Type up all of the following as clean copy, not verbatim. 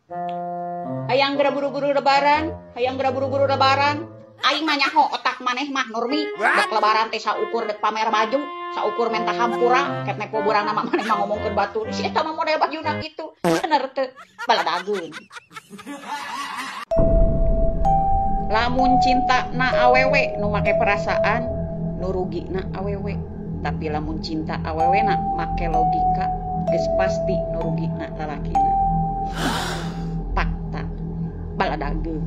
Hayang geura buru-buru lebaran, hayang geura buru-buru lebaran. Aing mah nyaho otak maneh mah Nurmi. Dek lebaran teh saukur dek pamer baju, saukur menta hampura, ket nepo burang nama maneh mah ngomongkeun batur. Si eta mah model bajuna kitu. Bener teu? Baladageun. Lamun cinta na awewe nu make perasaan, nu rugi na awewe. Tapi lamun cinta awewe na make logika, geus pasti nu rugi na lalakina. Fakta. Baladageun.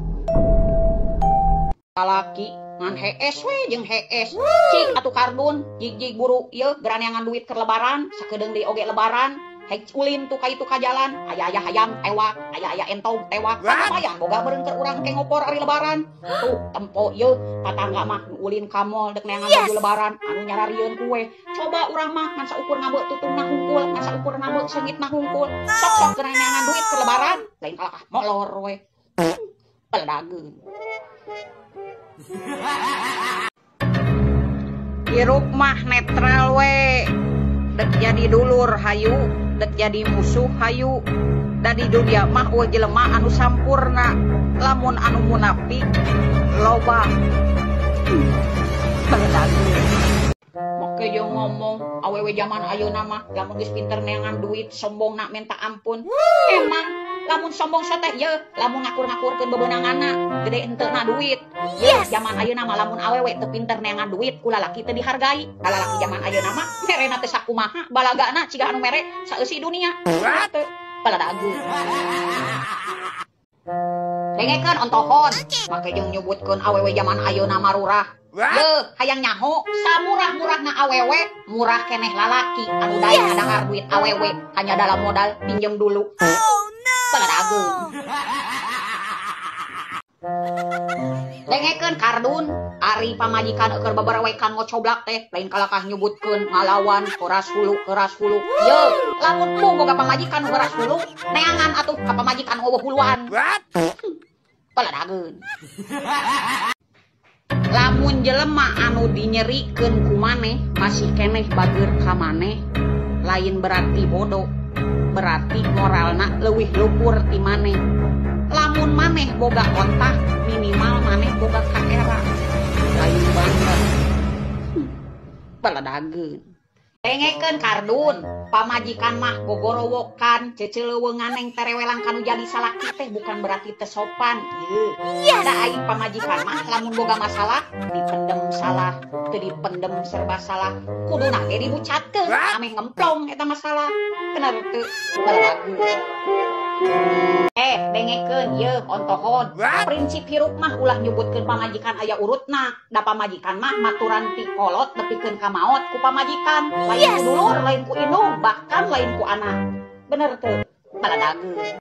Lalaki ngan hees we jeung hees. Cik atuh kardun, jig-jig buru ieu geraneangan duit keur lebaran, sakedeung deui oge lebaran. Hek ulin tuh ka itu ka jalan, aya-aya hayam tewak, aya-aya entog tewak. Lumayan boga meureun keur urang ke ngopor ari lebaran. Tuh tempo ieu tatangga mah nu ulin ka mall dek neangan baju lebaran, anu nyararieun kue. Coba urang mah ngan saukur ngabeu tutungna hungkul, ngan saukur ngabeu seungitna hungkul. Sok-sok keur neangan duit keur lebaran, lain kalakah molor we. Baladageun. Hirup mah netral we. Dek jadi dulur hayu, dek jadi musuh hayu. Da di dunia mah eueuh jelema anu sampurna, lamun anu munafik loba. Baladageun. Make jeung ngomong awewe jaman ayeuna mah lamun geus pinter neangan duit sombongna minta ampun. Emang lamun sombong teh ye, lamun ngakur-ngakurkeun bebeunanganna gede henteuna duit. Yes. Jaman ayeuna mah lamun awewe teu pinter neangan duit ku lalaki teu dihargai. Da lalaki jaman ayeuna mah merena teh sakumaha balagana ciga anu mere saeusi dunia. Teu baladageun. Dengekeun ontohon, make jeung nyebutkeun awewe jaman ayeuna mah rurah. Ye, hayang nyaho samurah-murahna awewe, murah keneh lalaki anu daek ngadahar duit awewe hanya dalam modal pinjem dulu. Baladageun. Dengekeun kardun, ari pamajikan eueur beberewekan ngocoblak teh lain kalakah nyebutkeun ngalawan keras hulu keras hulu. Ye, lamun mung boga pamajikan keras hulu, neangan atuh ka pamajikan eueuh huluan. Baladageun. Lamun jelema anu dinyerikeun ku maneh masih keneh bageur ka maneh, lain berarti bodoh, berarti moralna leuwih luhur ti maneh. Lamun maneh boga otak, minimal maneh boga kaera, lain banget. Baladageun. Dengekeun kardun, pamajikan mah gogorowokan, ceceleweungan neng terewelang kanu jadi salaki teh bukan berarti teu sopan. Ye. Yes. Da ai pamajikan mah lamun boga masalah dipendem salah, teu dipendem serba salah, kuduna ge dibucatkeun ameh ngemplong eta masalah. Bener teu? Baladageun. Dengekeun ye ontohon. Prinsip hirup mah ulah nyebutkeun pamajikan aya urutna. Da pamajikan mah maturan ti kolot nepikeun ka maot ku pamajikan. Lain ku dulur, lain ku indung, bahkan lain ku anak. Bener teu? Baladageun.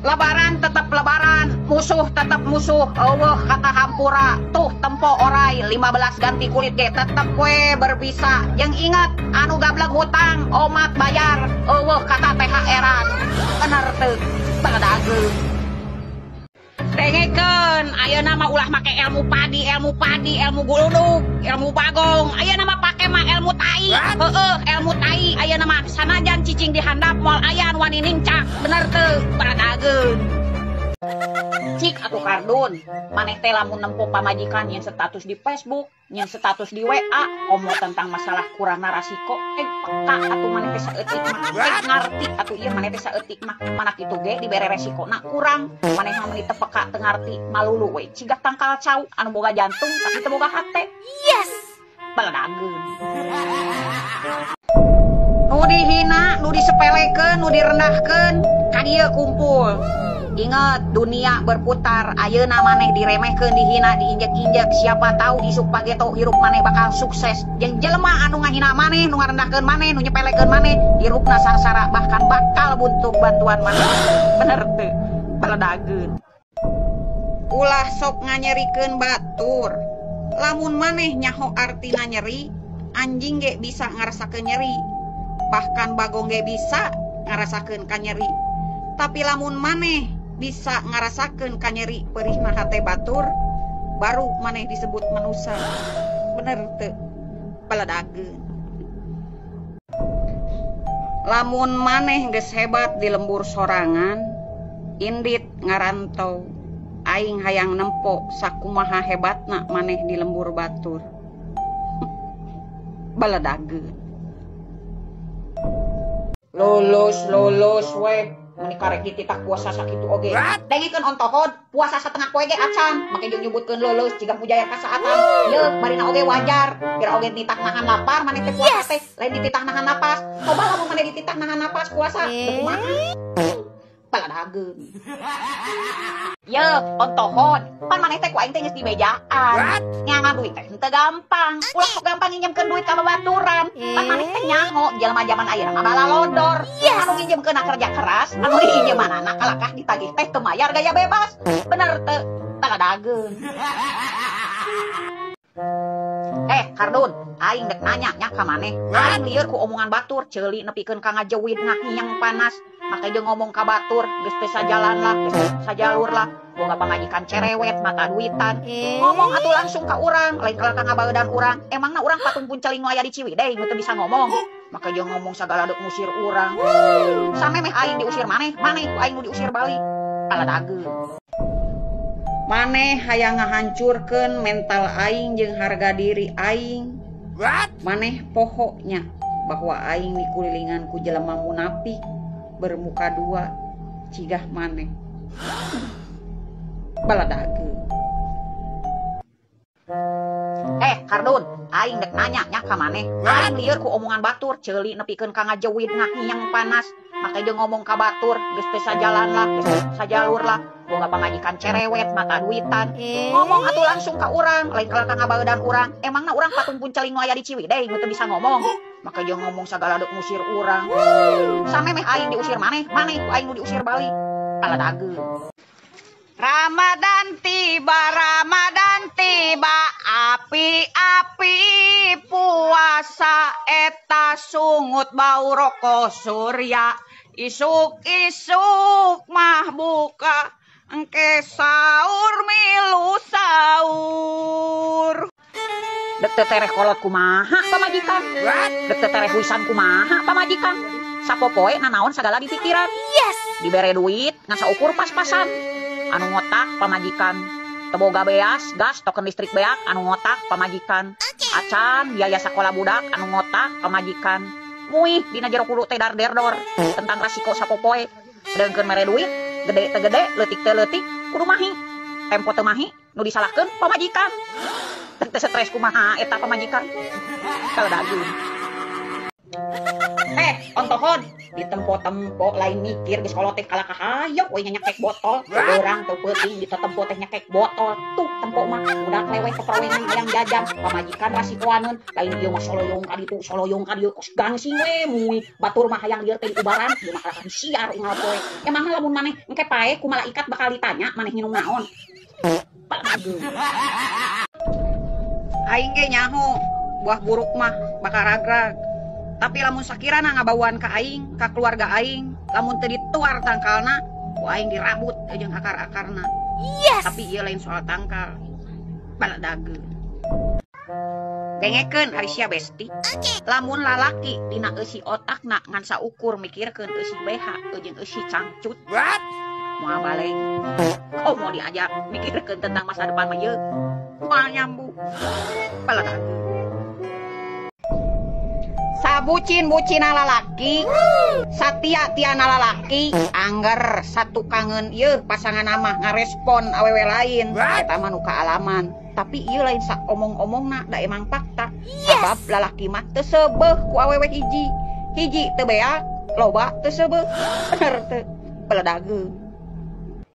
Lebaran tetap lebaran, musuh tetap musuh, eueuh kata hampura, tuh tempo orai 15 ganti kulit ge tetep we berbisa. Jeung inget anu gablek hutang omat bayar, eueuh kata THR-an. Bener teu? Baladageun. Dengekeun, ayeuna mah ulah make ilmu padi, ilmu guludug, ilmu bagong. Ayeuna mah pake mah ilmu tai. Heueuh, ilmu tai ayeuna mah sanajan cicing di handap moal aya nu wani nincak. Bener teu? Baladageun. Cik atuh kardun, maneh teh lamun nempo pamajikan nyen status di Facebook, nyen status di WA, komo tentang masalah kurangna rasiko, peka atuh maneh teh saeutik mah, ngarti atuh ieu maneh teh saeutik mah, mana kitu ge dibere resikona kurang, maneh mah meuni teu peka teu ngarti, malulu we ciga tangkal cau anu boga jantung tapi teu boga hate. Yes. Baladageun. Nu dihina, nu disepelekeun, nu direndahkeun, ka dieu kumpul. Ingat, dunia berputar. Ayeuna maneh diremehkeun, dihina, diinjek-injek. Siapa tahu isuk pageto hirup maneh bakal sukses. Jeung jelema anu ngahina maneh, nu ngarendahkeun maneh, nu nyepelekeun maneh, hirupna sangsara bahkan bakal buntung bantuan maneh. Bener teu? Baladageun. Ulah sok nganyerikeun batur. Lamun maneh nyaho artina nyeri, anjing ge bisa ngarasakeun nyeri. Bahkan bagong ge bisa ngarasakeun kanyeri. Tapi lamun maneh bisa ngarasakeun kanyeri perihna hate batur, baru maneh disebut manusia. Bener teu? Baladageun. Lamun maneh geus hebat di lembur sorangan, Indit ngarantau aing hayang nempo sakumaha hebatna maneh di lembur batur. Baledageun. Lulus weh meni karek dititah puasa sakitu oge. Dengekeun ontohod puasa setengah poe ge acan make jeung nyebutkeun lulus jiga mujayar kasaatan. Yeuh barina oge wajar kira oge nitah nahan lapar maneh teh puasa teh lain dititah nahan napas. Coba lamun maneh dititah nahan napas puasa teu kumaha. Baladageun. Yeuh ontohod pan maneh teh ku aing teh geus dibejaan. Nyangan duit teh henteu gampang. Ulah sok gampang nginjemkeun duit ka babaturan. Pan maneh teh nyaho jelema jaman ayeuna mah balalodor. Anu nginjemkeun kerja keras, anu diinjemanana kalakah ditagih teh teu mayar gaya bebas. Bener teu? Baladageun. Kardun, aing dek nanya nya ka maneh. Aing lieur ku omongan batur, ceuli nepikeun ka ngajewid ngahiang panas. Make jeung ngomong ka batur, geus teu sajalan lah, geus sajalur lah. Boga pamajikan cerewet, mata duitan. Ngomong atuh langsung ka urang, lain kalah ka ngabaeudan urang. Emangna urang patung punceling nu aya di Ciwidey nu teu bisa ngomong. Make jeung ngomong sagala deuk ngusir urang. Samemeh aing diusir maneh, maneh ku aing nu diusir balik. Baladageun. Maneh hayang ngahancurkeun mental aing jeung harga diri aing. Maneh pohoknya bahwa aing dikulilingan ku jelema munafik bermuka dua cigah maneh. Baladageun. Kardun, aing dek nanya nya ka maneh. Aing lieur ku omongan batur, ceuli nepikeun ka ngajewid ngahiang panas. Make jeung ngomong ka batur, geus teu sajalan lah, geus sajalur lah. Boga pamajikan cerewet, mata duitan. Ngomong atuh langsung ka urang, lain kalah ka ngabaeudan urang. Emangna urang patung punceling nu aya di Ciwidey nu teu bisa ngomong. Make jeung ngomong sagala deuk ngusir urang. Samemeh aing diusir maneh, maneh ku aing nu diusir balik. Baladageun. Ramadan tiba, api-api puasa eta sungut bau rokok surya. Isuk-isuk mah buka, engke sahur milu sahur. Dek teu tereh kolot kumaha pamajikan? Dek teu tereh huisan kumaha pamajikan? Sapopoe nanaon sagala dipikiran. Yes. Dibere duit ngan saukur pas-pasan. Anu ngotak pamajikan. Teboga beas, gas, token listrik beak, anu ngotak pamajikan. Acan biaya sakola budak, anu ngotak pamajikan. Muih dina jero kudu teh dar-derdor tentang rasiko sapopoe. Sedengkeun mere duit, gede teu gede, leutik teu leutik, kudu mahi. Tempo teu mahi, nu disalahkeun pamajikan. Teu stres kumaha eta pamajikan. Kaladageun. Ontohod ditempo-tempo lain mikir geus kolot teh kalah kahayok we nyekek botol. Urang teu peuting ditetempo teh nyekek botol. Tuh tempo mah budak leweh keprawengan hayang jajan, pamajikan rasikoaneun, lain ieu mah soloyong ka ditu, soloyong ka dieu kos gangsing we muih. Batur mah hayang lieur teh diubaran, ieu mah kalah disiar unggal poe. Emangna lamun maneh engke pae ku malaikat bakal ditanya maneh nginum naon. Baladageun. Aing ge nyaho buah buruk mah bakal ragrag. Tapi lamun sakirana ngabauan ka aing, ka keluarga aing, lamun teu dituar tangkalna, ku aing dirabut jeung akar-akarna. Yes. Tapi ieu lain soal tangkal. Baladageun. Dengekeun ari sia besti. Lamun lalaki dina eusi otakna ngan saukur mikirkeun eusi BH jeung eusi cangcut. Moal baleng. Komo diajak mikirkeun tentang masa depan mah ieu. Moal nyambu. Baladageun. Sabucin-bucina lalaki, satia-tiana lalaki, angger satu kangen ieu pasangan mah ngarespon awewe lain, eta mah nu kaalaman. Tapi ieu lain sak omong-omongna da emang fakta. Sabab lalaki mah teu seubeuh ku awewe hiji. Hiji teu beak, loba teu seubeuh. Bener teu? Beledageun.